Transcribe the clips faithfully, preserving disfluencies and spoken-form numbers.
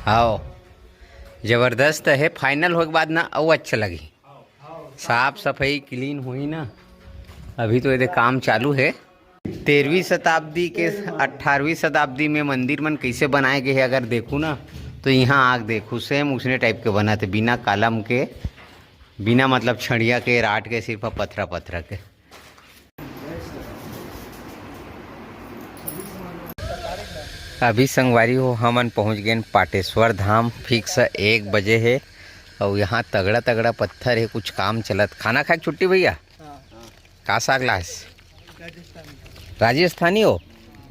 आओ, जबरदस्त हे। फाइनल होए के बाद ना अउ अच्छा लगही, साफ सफाई क्लीन होही ना। अभी तो ये दे काम चालू हे। तेरहवीं शताब्दी के अठारहवीं शताब्दी में मंदिर मन कइसे बनाए गए हे, अगर देखू ना तो यहाँ आग देखू, सेम उसने टाइप के बनत हे, बिना कॉलम के, बिना मतलब छड़िया के, राट के, सिर्फ पथरा पथरा के। अभी संगवारी हो, हमन पहुंच गेन पाटेश्वर धाम। फिक्स एक बजे हे अउ यहाँ तगड़ा तगड़ा पत्थर हे, कुछ काम चलत। खाना खाए के छुट्टी भैया? हाँ। का साग लास? राजस्थानी हो?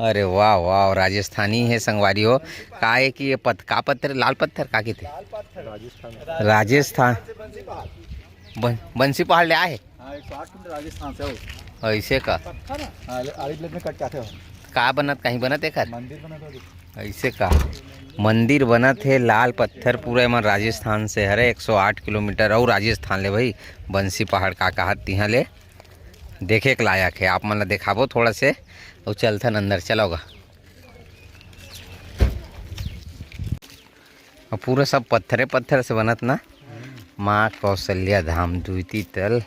अरे वाह वाह, राजस्थानी हे संगवारी हो। का हे कि ये पत-, का पत्थर, लाल पत्थर का कहिथे? राजस्थान। बं-, बंसी पहाड़ ले आए हे? हाँ, एक सौ आठ किलोमीटर राजस्थान से हो। ऐसे का? हाँ, ले-, आड़ी प्लेट में कट के आते हो। का बनत, कहीं बनत एकर? मंदिर बनत हो। ऐसे का? मंदिर बनत हे, लाल पत्थर पूरा एमन राजस्थान से हरे, एक सौ आठ किलोमीटर अउ राजस्थान ले भाई, बंसी पहाड़ का कहत तिहाँ ले देखे के लायक हे। आप मन ला देखाबो थोड़ा से अउ चलथन अंदर, चलो गा। अउ पूरा सब पत्थरे पत्थर से बनत ना। माँ कौशल्या धाम द्वितीय तल,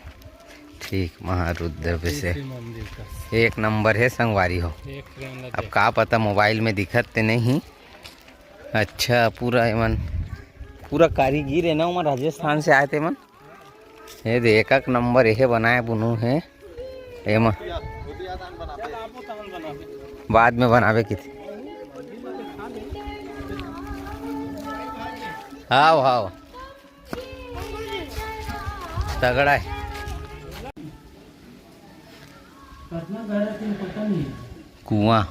ठीक महारुद्र पे से। एक नंबर हे संगवारी हो। अब का पता मोबाइल में दिखत ते नहीं। अच्छा, पूरा एमन पूरा कारीगिर हे ना, ओमन राजस्थान से आए ते मन। ये दे, एक एक नंबर एहे बनाए बुनू हे एमा। बाद में बनावे किथे। हाव, हाव। तगड़ा हे। कुआं।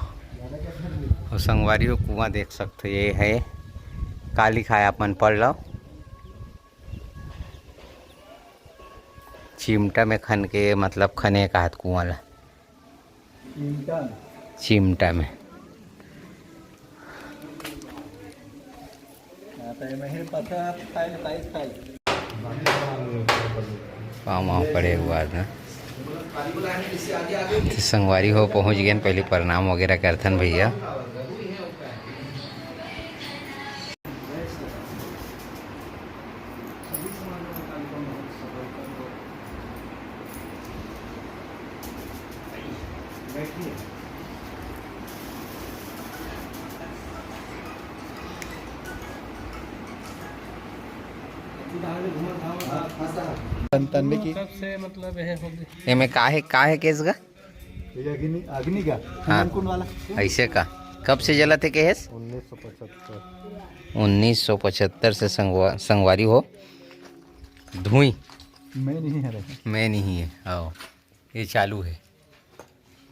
अउ संगवारी हो, कुआं देख सकथो, ये हे काली खाए, आप मन पढ़ लो। चिमटा में खन के, मतलब, खने का हाथ कुआं ला। चिमटा में। चिमटा में। हाँ, तो ये में ही पता है, खाए, खाए, खाए। पाँव वाँव पड़े हुआ ना। तो संगवारी हो, पहुँच गए, पहले प्रणाम वगैरह करथन भैया। संतानवे की। कब से, मतलब, ये हो गई? एमे का हे, का हे केस गा? ये अग्नि, अग्नि का? हाँ। कुंड वाला। ऐसे का? कब से जलत हे केस? उन्नीस सौ पचहत्तर। उन्नीस सौ पचहत्तर से संगवा-, संगवारी हो। धुई। मैं नहीं है रे। मैं नहीं है, आओ। ये चालू है।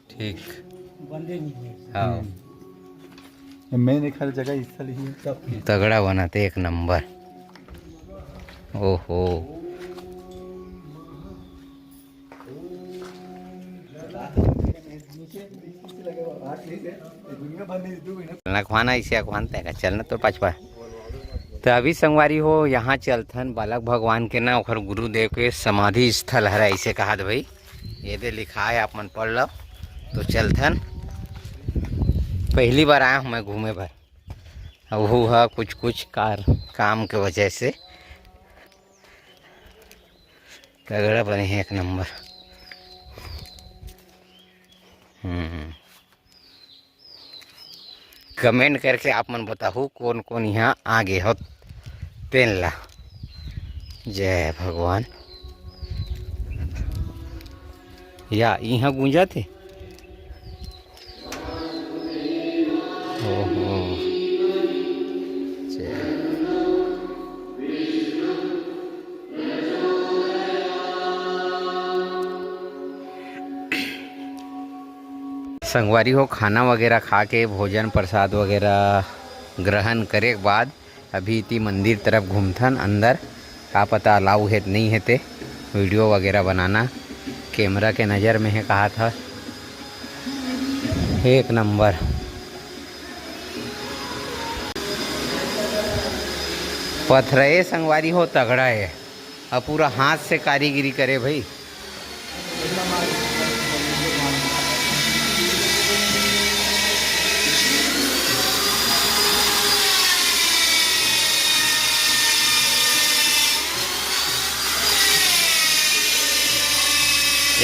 ठीक। बंदे नहीं है। हाँ। हम्म। ये main एक हर जगह हिस्सा ली है। तगड़ा बनाते, एक नंबर। ओहो। चलना खुआना इसे खुआनते का, चलना तो पाँच बार। तो अभी संगवारी हो, यहाँ चलथन बालक भगवान के ना, ओखर गुरुदेव के समाधि स्थल हरे, ऐसे कहा दे भाई। ये दे लिखा है, आप मन पढ़ लो। तो चलथन, पहली बार आया हूँ मैं घूमे बर। अब वो है कुछ कुछ कार, काम के वजह से। तगड़ा बने है, एक नंबर। हम्म। कमेंट करके आप मन बताहू कोन कोन यहाँ आगे हो तेन ला। जय भगवान। या इहाँ गूंजत हे। ओहो। जय। संगवारी हो, खाना वगैरह खा के, भोजन प्रसाद वगैरह ग्रहण करे के बाद अभी इति मंदिर तरफ घूमथन अंदर। का पता अलाउ हे त नहीं हे ते, वीडियो वगैरह बनाना कैमरा के नज़र में हे कहा था। एक नंबर पथरा ए संगवारी हो, तगड़ा हे। अउ पूरा हाथ से कारीगरी करे भाई।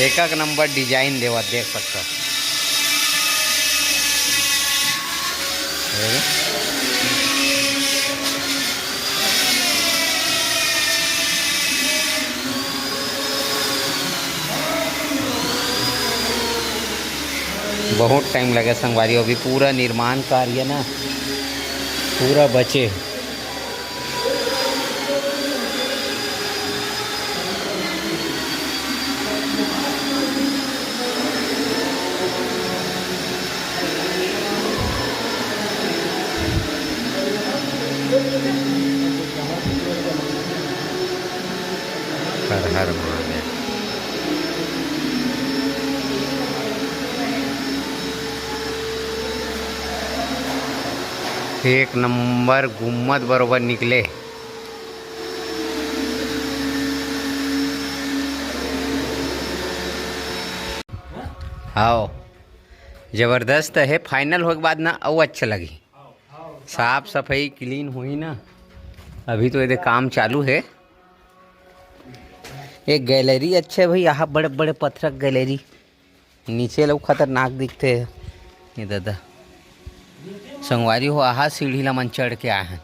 एक एक नंबर डिजाइन देवत, देख सकता। बहुत टाइम लगे संगवारी, अभी पूरा निर्माण कार्य ना पूरा बचे। हर हर महादेव। एक नंबर गुम्मत बरोबर निकले। आओ, जबरदस्त हे। फाइनल होए के बाद ना अउ अच्छा लगही, साफ सफाई क्लीन होही ना। अभी तो एदे काम चालू हे। एक गैलरी अच्छा हे भाई, यहाँ बड़े बड़े पत्थर के गैलरी। नीचे लो खतरनाक दिखथे ये दादा। संगवारी हो, आहा सीढ़ी ला मन चढ़ के आए हैं।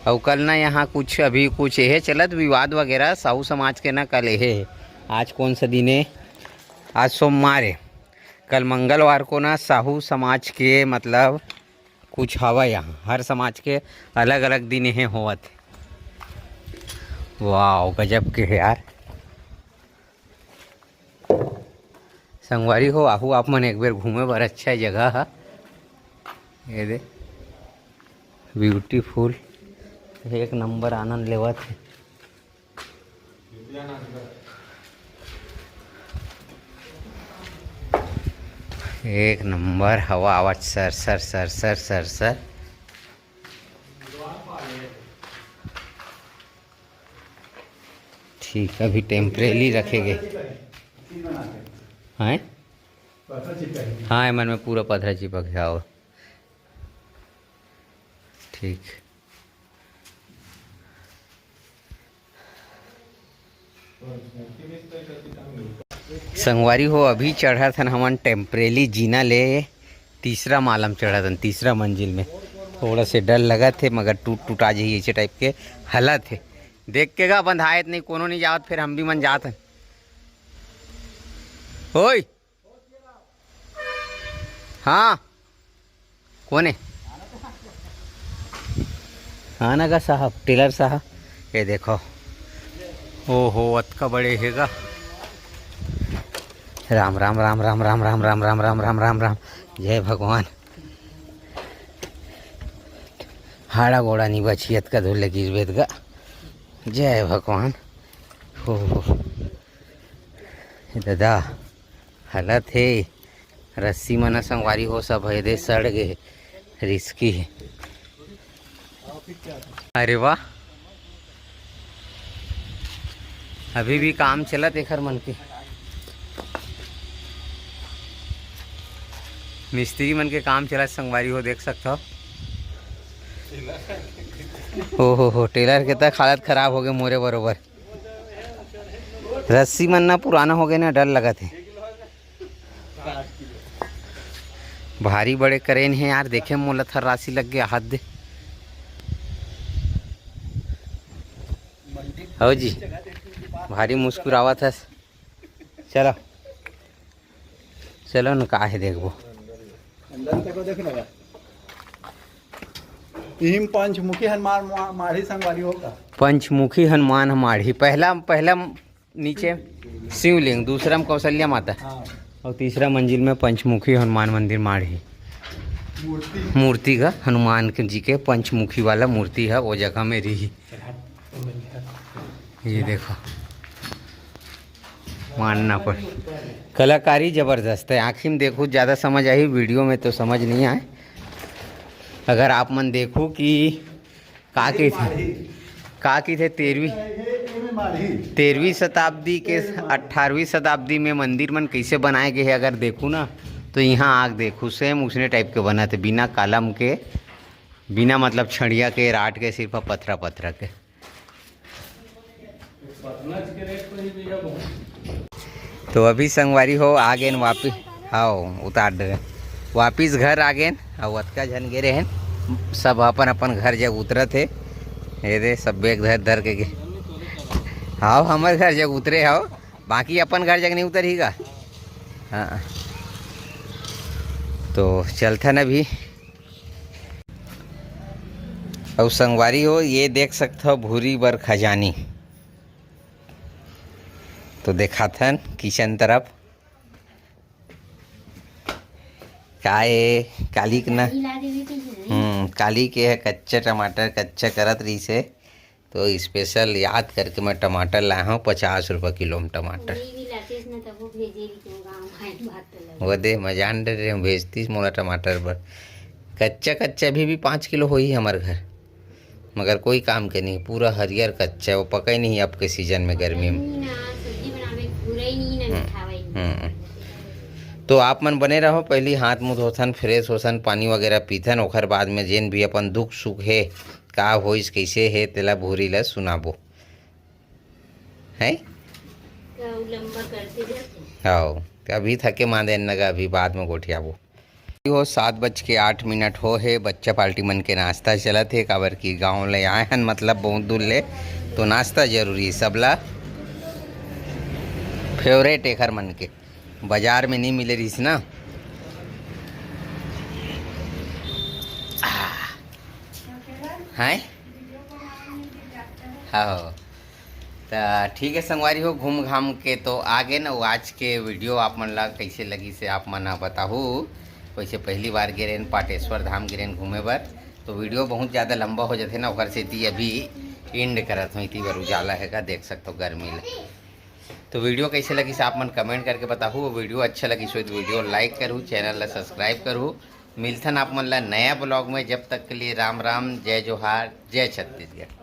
अउ कल ना यहाँ कुछ, अभी कुछ यह चलत विवाद वगैरह साहू समाज के ना, कल यह, आज कौन सा दिन है? आज सोमवार है। कल मंगलवार को ना साहू समाज के मतलब कुछ हवा यहाँ, हर समाज के अलग अलग दिन हे होवत हे। वाह, गजब के हे यार। संगवारी हो, आहू आप मन एक बेर घूमे बर, अच्छा जगह हे। ये दे, ब्यूटीफुल, एक नंबर आनंद लेवत हे। एक नंबर हवा आवत sir sir sir sir sir sir. ठीक, अभी टेम्परेरी रखे गए हैं। हाँ, एमन में पूरा पथरा चिपक है। आओ, ठीक। संगवारी हो, अभी चढ़त हन हमन टेम्परेरी जीना ले, तीसरा माला में चढ़त हन, तीसरा मंजिल में। थोड़ा से डर लगत हे, मगर टूट टूटा जाही, ऐसे टाइप के हालत हे। देख के गा, बंधायत नहीं, कोनो नहीं जावत, फिर हम भी मन जात हन। ओए, हाँ, कौन है? आना का साहब, टेलर साहब, ये देखो। ओहो, अतका बड़े हेगा। राम राम राम राम राम राम राम राम राम राम राम राम। जय भगवान। हाड़ा गोड़ा नहीं बची, अतका धूल लगी बेदगा। जय भगवान। हो हो। दादा, हालत हे, रस्सी मन संगवारी हो, सब हे दे, सड़ गे, रिस्की हे। अरे वाह, अभी भी काम चलत एखर मन के, मिस्त्री मन के काम चलत संगवारी हो, देख सकत हो। ओ हो हो, टेलर के तक हालत खराब हो गए मोरे बरोबर। रस्सी मन ना पुराना हो गए ना, डर लगत हे। भारी बड़े करेन हे यार, देखे मोला थर्रासी लग गया हाथ दे। हो जी, भारी मुस्कुरावत हस। चलो, चलो न, का हे देखबो। अंदर तक देख ना। इहिम पंचमुखी हनुमान मा-, माढ़ी संगवारी हो का? पंचमुखी हनुमान ह माढ़ी। पहला, पहला नीचे शिवलिंग, दूसरा में कौशल्या माता, हाँ। और तीसरा मंजिल में पंचमुखी हनुमान मंदिर माढ़ी। मूर्ति। मूर्ति का, हनुमान के जी के पंचमुखी वाला मूर्ति है, वो जगह में रही। ये देखो, मानना पड़, कलाकारी जबरदस्त है। आँखी में देखो, ज़्यादा समझ आई, वीडियो में तो समझ नहीं आए। अगर आप मन देखो कि का कहिथे, का कहिथे, तेरहवीं, तेरहवीं शताब्दी के अठारहवीं शताब्दी में मंदिर मन कैसे बनाए गए हे, अगर देखू ना, तो यहाँ आग देखू, सेम उसने टाइप के बनत हे, बिना कलम के, बिना मतलब छड़िया के, राट के, सिर्फ पथरा पथरा के। तो अभी संगवारी हो आ गेन वापिस। हाँ, उतार दे। वापिस घर आ गेन। अउ अतका झन गे रहेन, सब अपन अपन घर जग उतरत हे। ये दे, सब बैग धर धर के गे। हाँ, हमर घर जग उतरे हो, बाकी अपन घर जग नहीं उतरही गा। हाँ, तो चलथन अभी। अउ संगवारी हो, ये देख सकथव भूरी बर खजानी। तो देखाथन किचन तरफ। का ए, काली के ना, हम्म, काली के ह कच्चा टमाटर कच्चा करत रहिस हे, तो स्पेशल याद करके मैं टमाटर लाए हूँ, पचास रुपये किलो में टमाटर। वो दे, मैं जान डरे हूँ, भेजतीस मोला टमाटर बर। कच्चा कच्चा अभी भी पाँच किलो होही हमर घर, मगर कोई काम के नहीं, पूरा हरियर कच्चा, वो पके नहीं अब के सीजन में, गर्मी में। हम्म। तो आप मन बने रहो, पहली हाथ मुंह धोथन, फ्रेश होथन, पानी वगैरह पीथन, ओखर बाद में जेन भी अपन दुख सुख हे, का होइस, कैसे हे, तेला भूरी ला सुनाबो। हैं? हाँ, अभी थके मांदे नगा, अभी बाद में गोठियाबो। हो, सात बज के आठ मिनट हो हे, बच्चा पार्टी मन के नाश्ता चलत हे, काबर कि गाँव ले आए हन, मतलब बहुत दूर ले, तो नाश्ता जरूरी हे सबला। फेवरेट एखर मन के, बाजार में नहीं मिले रहिस ना। हैं? हाँ। त ठीक है संगवारी हो, घूम घाम के तो आ गेन। अउ आज के वीडियो आप मन ला कैसे लगिस हे आप मन ह बताहू। वैसे पहली बार गे रहेन पाटेश्वर धाम गे रहेन घूमे बर, तो वीडियो बहुत ज़्यादा लंबा हो जाथे ना, ओकर सेती अभी एंड करत हूँ। इतनी बार उजाला है का, देख सकते हो गर्मी ले। तो वीडियो कैसे लगिस हे आप मन कमेंट करके बताहू। वीडियो अच्छा लगिस हो तो वीडियो लाइक करू, चैनल ला सब्सक्राइब करू। मिलथन आप मन ला नया ब्लॉग में, जब तक के लिए राम राम, जय जोहार, जय छत्तीसगढ़।